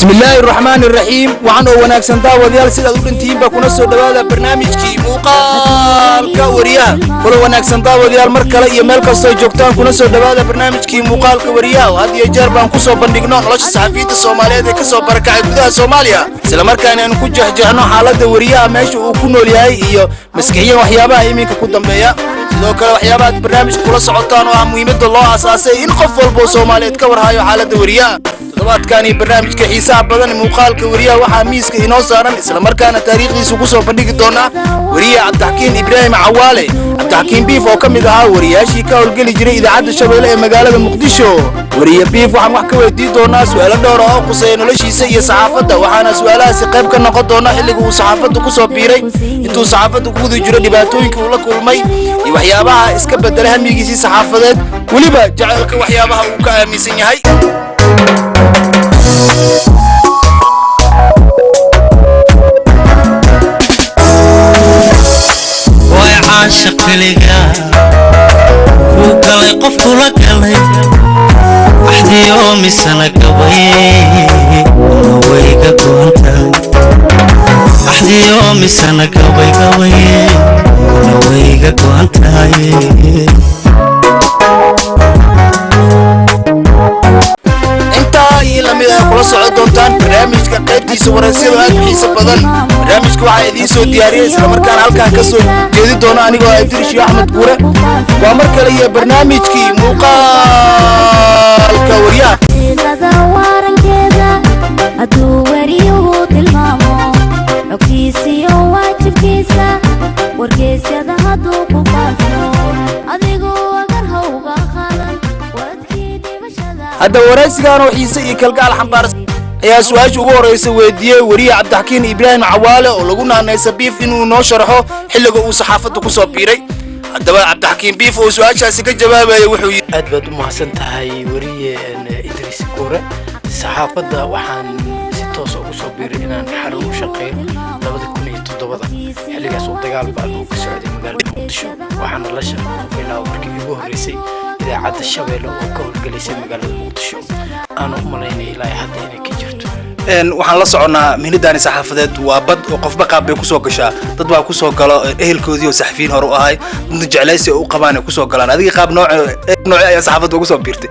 Bismillaahi raxmaani raxiim. Waxaan oo wanaagsan, daawadayaal, sidaad u dhantihiinba kuna soo dhowaada barnaamijkii Muuqaalka Wariyaha. Kula wanaagsan, daawadayaal, mar kale iyo meel kastoo joogtaan, kuna soo dhowaada barnaamijkii Muuqaalka Wariyaha, oo had iyo jeer baan ku soo bandhigno nolosha saxafiyiinta Soomaaliyeed ee ka soo barakacay gudaha Soomaaliya, isla markaana aynu ku jexjeexno xaaladda wariyaha, meesha uu ku nool yahay iyo maskixiyan waxyaabaha iminka ku dambeeya. Sidoo kale, waxyaabaha aad barnaamijka kula socotaan oo ah muhiimadda loo aasaasay in qof walba oo Soomaaliyeed ka warhayo xaaladda wariyaha. Toddobaadkani barnaamijka xiisaha badan Muuqaalka Wariyaha waxaa miiska inoo saaran, islamarkaana taariikhdiisa ku soo bandhigi doonaa, wariye Cabdixakiin Ibraahim Cawaale, Cabdixakiin Biif, oo ka mid ahaa wariyaashii ka howlgeli jiray Idaacadda Shabeelle ee magaalada Muqdisho. Wariye Biif waxaan wax ka weydiin doonaa su'aalo dhowra oo quseeya noloshiisa iyo saxaafadda, waxaana su'aalahaasi qayb ka noqon doona xilliga uu saxaafadda ku soo biiray, intuu saxaafadda ku guda jiro dhibaatooyinka uu la kulmay iyo waxyaabaha iska bedelay hamigiisii saxaafadeed, weliba jaceylka waxyaabaha uu ka aaminsan yahay. Way caashiq keliga kuu galay, qof kula galay axdiyo misana gabay, ma wayga go'an tahay axdiyo misana gabay gabay, ma wayga go'an tahay. Intaa iyo lamid a kula socon doontaan barnaamijka qaybtiisa waraysyada aad u xiiso badan. Barnaamijka waxaa idiin soo diyaariyey, islamarkaana halkaan ka soo jeedi doona anigoo ah Idrishiyo Axmed Guure. Waa mar kale iyo barnaamijkii Muuqaalka Wariyaha. Warankeeda hadduu wariyuhu tilmaamo xogtiisiyo waajibkiisa, wargeysyada hadduu ku faafo, adigu agar hawga qadan waradkii dhibashada. Haddaba waraysigaan oo xiise iyo kalgacal xambaarsan ayaa su-aasha ugu horraysa weydiiyey wariye Cabdixakiin Ibraahim Cawaale, oo lagu naanaysa Biif, inuu noo sharxo xilliga uu saxaafadda ku soo biiray. Haddaba Cabdixakiin Biif oo su-aashaasi ka jawaabaya wuxuu yidhi: Aad baad u mahadsan tahay, weriye Idriis Guure. Saxaafadda waxaan si toos ugu soo biiray inaan xarun u shaqeeyo 2007-da, xilligaas oo dagaal baan uu ka socday magaalada Muqdisho. Waxaana la shaqeynaa markii iigu horreysay Idaacadda Shabeelle oo ka howlgelaysay magaalada Muqdisho, aana u malaynaya ilaa hadda inay ka jirto. Waxaan la soconnaa mihnadaani saxaafadeed waa bad oo qofba qaab bay kusoo gashaa. Dad baa kusoo galo ehelkoodii oo saxafiyiin hore u ahay, dadna jeclaysi oo u qabaan ay kusoo galaan. Adiga qaab nooce ayaa saxaafadda ugu soo biirtay?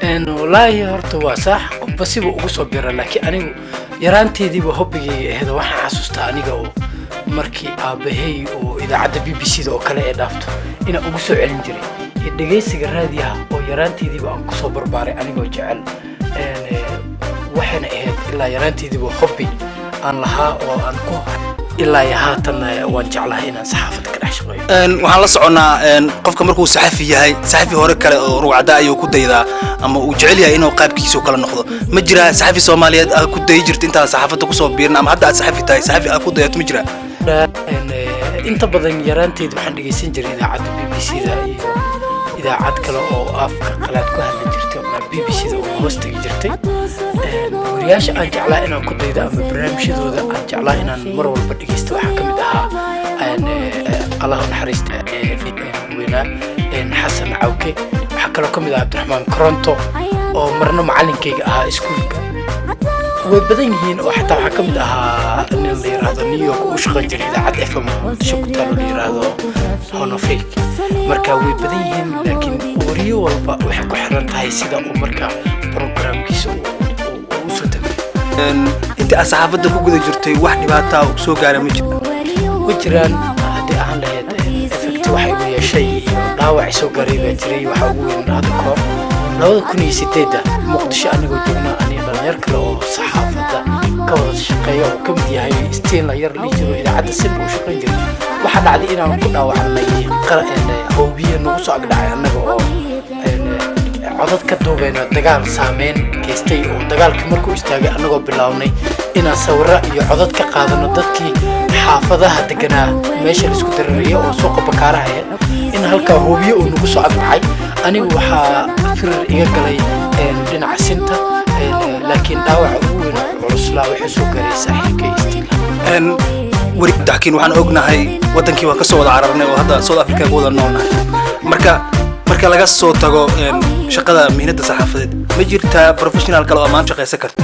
Wallaahi horta waa sax, qofba siba ugu soo bira, laakiin anigu yaraanteediiba hobbigayga ahayd. Waxaan xasuustaa aniga oo markii aabahey oo idaacadda BBC da oo kale ee dhaafto inaan ugu soo celin jiray iyo dhegaysiga raadiyaha, oo yaraanteediiba aan kusoo barbaaray anigoo jecel. Waxayna ahayd ilaa yaraanteediiba hobby aan lahaa oo aan ku ilaa iyo haatan waan jeclahay inaan saxaafadda ka dhex shaqeeyo. Waxaan la soconnaa qofka markuu saxafi yahay, saxafi hore kale oo rugcada ayuu ku daydaa ama uu jecel yahay inuu qaabkiisu kala noqdo. Ma jiraa saxafi Soomaaliyeed aad ku dayi jirta intaad saxaafadda kusoo biirin, ama hadda aad saxafi tahay, saxafi aad ku dayato ma jiraa? Inta badan yaraanteed waxaan dhegaysan jiray idaacadda BBC da iyo idaacad kale oo afka qalaad ku hadli jirtay, BBC da oo hoos tegi jirtay. Wariyaasha aan jeclaa inaan ku daydo ama barnaamijyadooda aan jeclaa inaan mar walba dhegaysto waxaa ka mid ahaa, Allah u naxariista, weynaa Xasan Cawke. Waxaa kaloo ka mid ahaa Cabdiraxmaan Coronto, oo marna macalinkayga ahaa iskuulka. Way badan yihiin, oo xataa waxaa ka mid ahaa nin la yiraahdo New York u shaqayn jiray idaacad FM Muqdisho ku taalo, la yiraahdo Honofake. Marka way badan yihiin, laakiin wariyo walba waxay ku xiran tahay sida uu marka programkiisa uu usoo tabiyo. Inta aad saxaafadda ku guda jirtay, wax dhibaataa uu soo gaara ma jiro? Way jiraan. Haddii ahaan lahayd effect waxa igu yeeshay iyo dhaawac soo gaaray baa jiray. Waxaa ugu weyn hadda kahor 2008-da Muqdisho anigoo joogna, aniga dhalinyar kale oo saxaafadda ka wada shaqeeya oo ka mid yahay Stiin yar la jiro, idaacadda Simba u shaqayn jiray, waxaa dhacday inaan ku dhaawacnay hoobiye nagu soo agdhacay annaga oo codad ka duubeyna dagaal saameyn geystay, oo dagaalkii markuu istaagay annagoo bilownay inaan sawiro iyo codad ka qaadano dadkii xaafadaha deganaa meesha laisku darariyay oo suuqa Bakaaraha ahayd, in halkaa hoobiye uu nagu soo agdhacay. Anigu waxaa firir iga galay dhinaca sinta, laakiin dhaawaca ugu weyn oo culuslaa wuxuu soo gaaray saaxiibkay Istiila. Weri Cabdixakiin, waxaan ognahay waddankii waan ka soo wada cararnay oo hadda South Africa ku wada noolnahay. Marka laga soo tago Shaqada mihnada saxaafadeed, ma jirtaa professional kale oo maanta shaqaysan karta?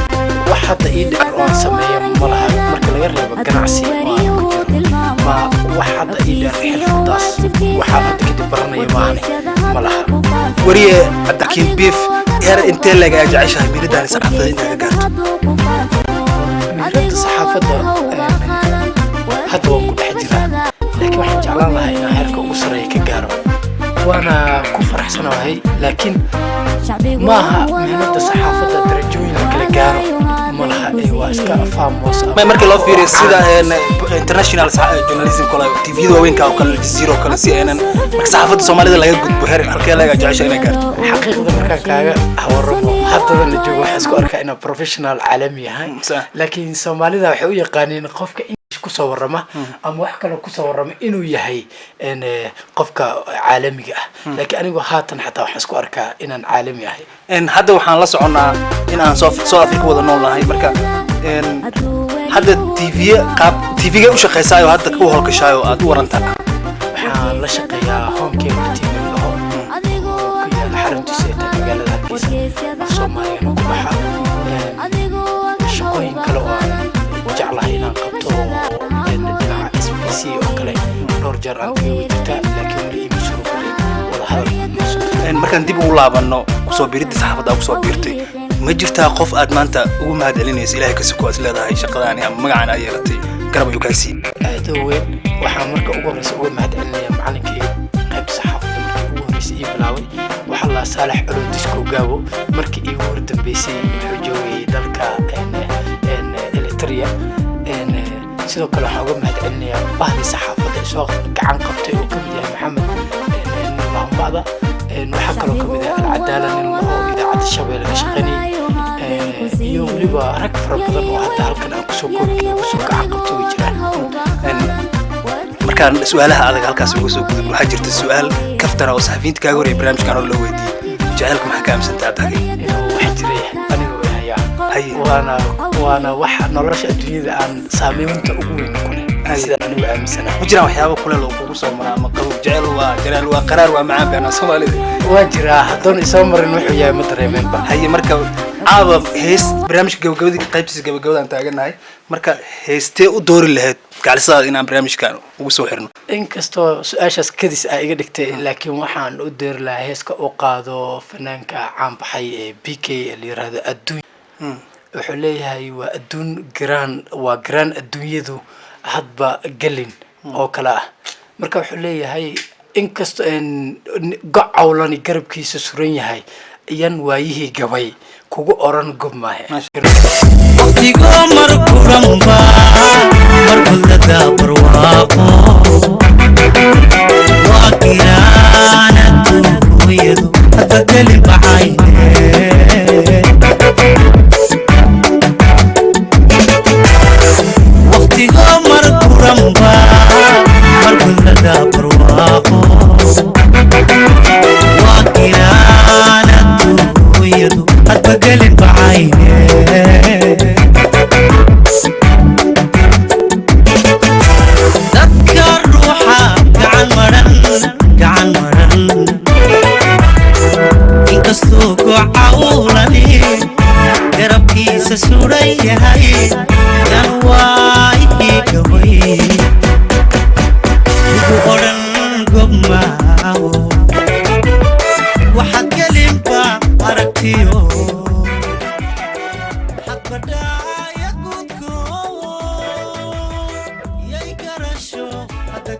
Wax hadda ii dheer oo aan sameeyo ma laha, marka laga reebo ganacsi oo aan ku jiro. Ma wax hadda ii dheer xirfadaas waxaan hadda kadib baranaya maahane ma laha. Wariye Cabdixakiin Biif, heer intee leeg ayaa jeceshahay mihnadaani saxaafadeed inaad ka gaarto? Mihnada saxaafadda hadda waan ku dhex jiraa, laakiin waxaan jeclaan lahaa inaan heerka ugu sarreeya ka gaaro, waana ku faraxsanahay. Laakiin maaha mihnada saxaafadda darajooyin la kala gaaro ma laha, ee waa iska famous. Marka loo fiiriyo sida international journalism kale, TV-yada waaweynka oo kale, Aljazeera oo kale, CNN, marka saxaafadda Soomaalida laga gudbo, heer halkee leeg ayaa jeceshahay inaad gaarto? Xaqiiqda markaan kaaga waramo, haddadan la joogo waxaan isku arkaa inaan professional caalami yahay. Laakiin Soomaalida waxay u yaqaaniin qofka English kusoo warama ama wax kale kusoo warama inuu yahay qofka caalamiga ah, laakiin anigu haatan xataa waxaan isku arkaa inaan caalami ahay. Hadda waxaan la soconnaa in aan South Africa wada nool nahay. Marka hadda TV qaab TV-ga u shaqaysaayo, hadda u howlgashaayo, aad u warantaa? Waxaan la shaqeeyaa Home Cable TV laho oo ku yaala xaruntiisa ee tahay magaalada Hargeysa, af Soomaaligana ku baxa. Shaqooyin kale oo aan jeclahay inaan qabto oo dhinaca SBC oo kale dhowr jeer aan tagay way jirtaa, laakiin weli iima suuragelin, wada hadal ma socdo. Markaan dib ugu laabanno kusoo biiridda saxaafadda aad kusoo biirtay, ma jirtaa qof aad maanta ugu mahad celinaysa, Ilahay ka suko, aad leedahay shaqadaani ama magacan aad yeelatay garab ayuu kaa siiyey? Aad u weyn. Waxaan marka ugu horeysa uga mahad celinaya macalinkayga qaybta saxaafadda markii ugu horeysa ii bilaabay, waxaa la Saalax Colo Disco Gaabo. Markii iigu hor dambeysay wuxuu joogayay dalka Eritrea. Sidoo kale waxaan uga mahad celinayaa bahdii saxaafadda ee soo gacan qabtay oo kamid yahay Maxamed Lahambada. Waxaa kaloo kamid ah Alcadaala, nin oo Idaacadda Shabeelle ka shaqaynayay, iyo weliba rag fara badan oo hadda halkan aan kusoo koobi karin kusoo gacan qabtay way jiraan. Markaan su-aalaha adag halkaas uga soo gudub, waxaa jirta su-aal kaftana oo saxafiyiinta kaaga horreeyay barnaamijkan oo loo weydiiyey: jaceylka maxaa ka aaminsantaa, Cabdixakiin? Inuu wax jiray aniga way hayaa. Waana waxa nolosha adduunyada aan saameynta ugu weyn ku leh, sidaan anigu aaminsanahay. Ma jiraan waxyaabo kuleel oo kugu soo mara ama qabow? Jecel waa jecel, waa qaraar, waa macaan beenaa Soomaalida. Waa jiraa, haddoon isoo marin wuxuu yahay ma dareemeenba. Haye, marka caawa hees barnaamijka gabagabadii, qaybtiisa gabagabadaan taagannahay, marka heestee u doori lahayd gacalisadaada inaan barnaamijkan ugu soo xirno? Inkastoo su-aashaas kadis aa iga dhigtay, laakiin waxaan u doori lahaa heeska u qaado fanaanka caan baxay ee BK ee la yiraahdo Adduun. Wuxuu leeyahay: "Waa adduun garaan, waa garaan adduunyadu, hadba gelin oo kale ah." Marka wuxuu leeyahay, inkastoo goc cawlani garabkiisa suran yahay, yan waayihii gabay kugu oran gob maahe. Waqtigoo mar kuranba, mar gudlada barwaaqo, waa giraan adduunyadu, hadba gelin baxayne. Waqtigoo mar kuranba, mar gudlada barwaaqo, waa giraan adduunyadu, hadba gelin baxayne. Dadka ruuxa gacan maran, gacan maran, inkastuu gocawlani garabkiisa suran yahay, yan waayihii gabay ugu odhan gob maaho.